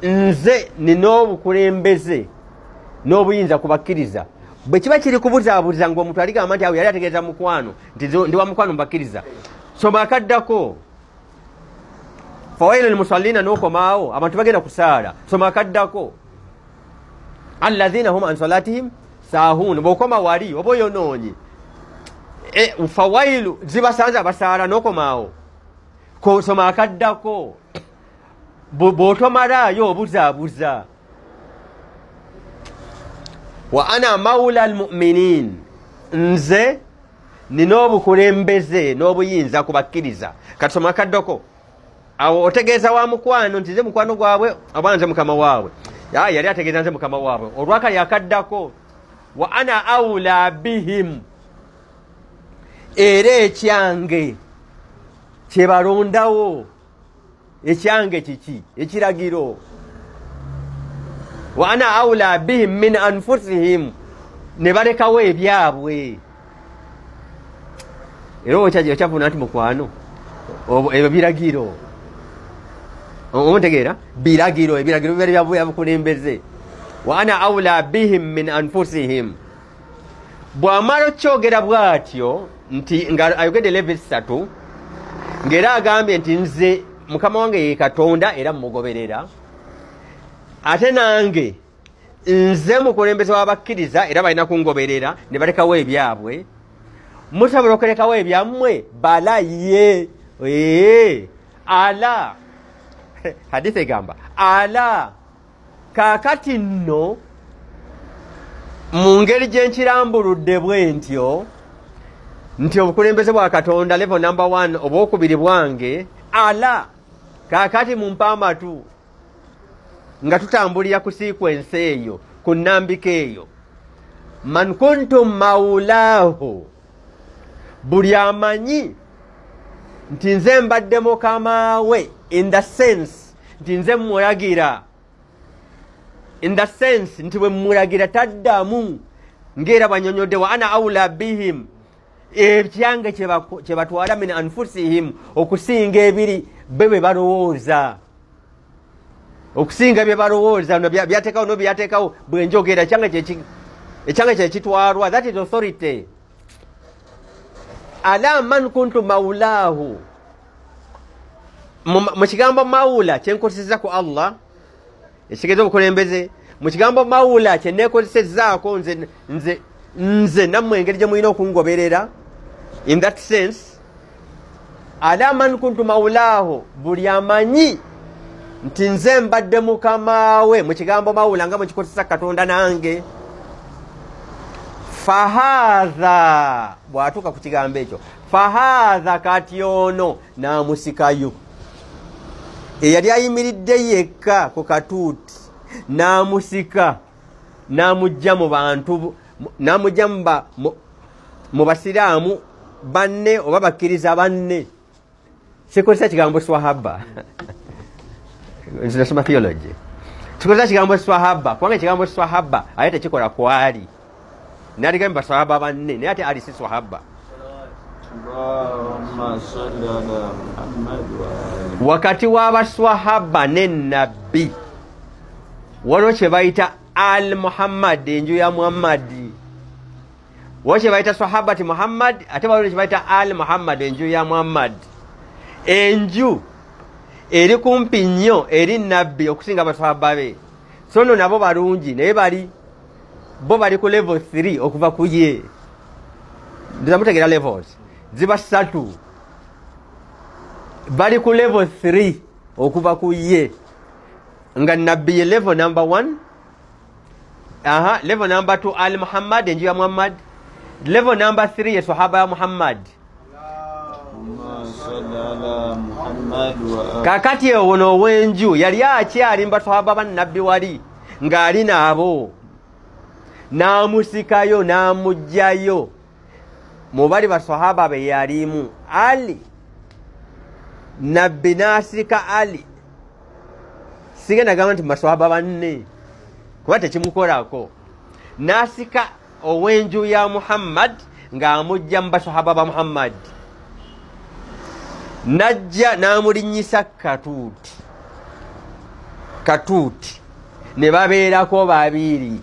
Nze nina obukulembeze n'obuyinza ku bakkiriza. Bwe kiba kiri kubuzaabuza ng'omuntu aligamba nti awo yali ategeeza mukwano, nti ndi wa mukwano mubakkiriza. Soma akaddako. Fawailu lmusallina n'okomaawo, abantu bagenda kusaala. Soma akaddako. Alladhina hum an salatihim sahun. Bw'okoma wali oba oyonoonye. Fawailu zibasanze abasaala n'okomaawo. Soma akaddako. Bw'otomalaayo obuzaabuza. Wa ana maula almu'minin, nze nina obukulembeze n'obuyinza ku bakkiriza. Katusoma akaddako. Awo otegeeza wa mukwano nti nze mukwano gwabwe oba nze mukama waabwe. Yali ategeeza nze mukama waabwe. Olwakali akaddako, wa ana aula bihim, era ekyange kye balondawo. Ekyange kiki? Ekiragiro. Wa ana aula bihim min anfusihim, ne balekawo ebyabwe. Era okyavuna nti mukwano ebyo biragiro. Omutegeera? Biragiro, ebiragiro bibeera byabukulembeze. Wa ana aula bihim min anfusihim. Bw'amala okyogera bw'atyo nti nga ayogedde level 3, ng'era agambye nti nze mukama wange ye Katonda era mmugoberera, ate nange nze mukulembeze w'abakkiriza era balina kungoberera ne balekawo ebyabwe. Musobola okulekawo ebyammwe? Bala ye ala. Hadithi egamba ala. Kaakati nno mu ngeri gye nkirambuludde bwe ntyo nti obukulembeze bwa Katonda level number 1, obwokubiri bwange ala. Kaakati mumpe amatu nga tutambulira ku sequence eyo, ku nnambika eyo. Man kuntum maulahu, buli amanyi nti nze mbadde mukama we, in the sense nti nze mmulagira, in the sense nti bwe mmulagira taddamu, ng'era bw'annyonnyodde wa ana aula bihim, ekyange kye batwala min anfusihim, okusinga ebiri be bwe balowooza, okusinga bye balowooza byateekawo n'obyateekawo. Bwe njogera ekyange kye kitwalwa. That is authority. Ala man kuntu maulahu, mu kigambo maula kyenkozesezza ku Allah ekitegeeza obukulembeze, mu kigambo maula kye neekozesezzaako nze nammwe engeri gye mulina okungoberera, in that sense. Ala man kuntu maulahu, buli amanyi nti nze mbadde mukama we, mu kigambo maula nga mukikozesa Katonda nange. Fahadha, bw'atuuka ku kigambo ekyo fahadha, kati ono n'amusikayo. Eyali ayimiridde yekka ku katuuti n'amusika n'amujja mu bantu, n'amujja mu basiraamu banne oba bakkiriza banne. Sikozesa kigambo swahaba, nze nasoma theology. Sikozesa kigambo swahaba kubanga ekigambo swahaba ate tekikola kwali. Naligambye baswahaba banne, naye ate ali si swahaba. Wakati w'abaswahaba ne nabbi waliwo kye bayita al Muhammad, enju ya Muhammadi. Waliwo kye bayita swahabati Muhammad, ate waliwo kye bayita al Muhammad, enju ya Muhammad. Enju eri kumpi nnyo eri nabbi okusinga abaswahaba be. So nno nabo balungi, naye bali bo bali ku level 3 okuva ku ye. Ndiza mutegeera levels ziba 3, bali ku level 3 okuva ku ye. Nga nabbi ye level number 1, level number 2 al Muhammad, enju ya Muhammad, level number 3 ye sahaba ya Muhammad. Kakati ono ow'enju yali akyali mu basahaba ba nabbi wali ng'ali naabo, n'amusikayo n'amuggyayo mu bali basahaba be yalimu. Ali nabbi n'asika Ali, sigenda gamba nti basahaba banne kuba tekimukolako, n'asika ow'enju ya Muhammad ng'amujja mu basahaba ba Muhammad, najja n'amulinnyisa katuuti. Katuuti ne babeerako babiri.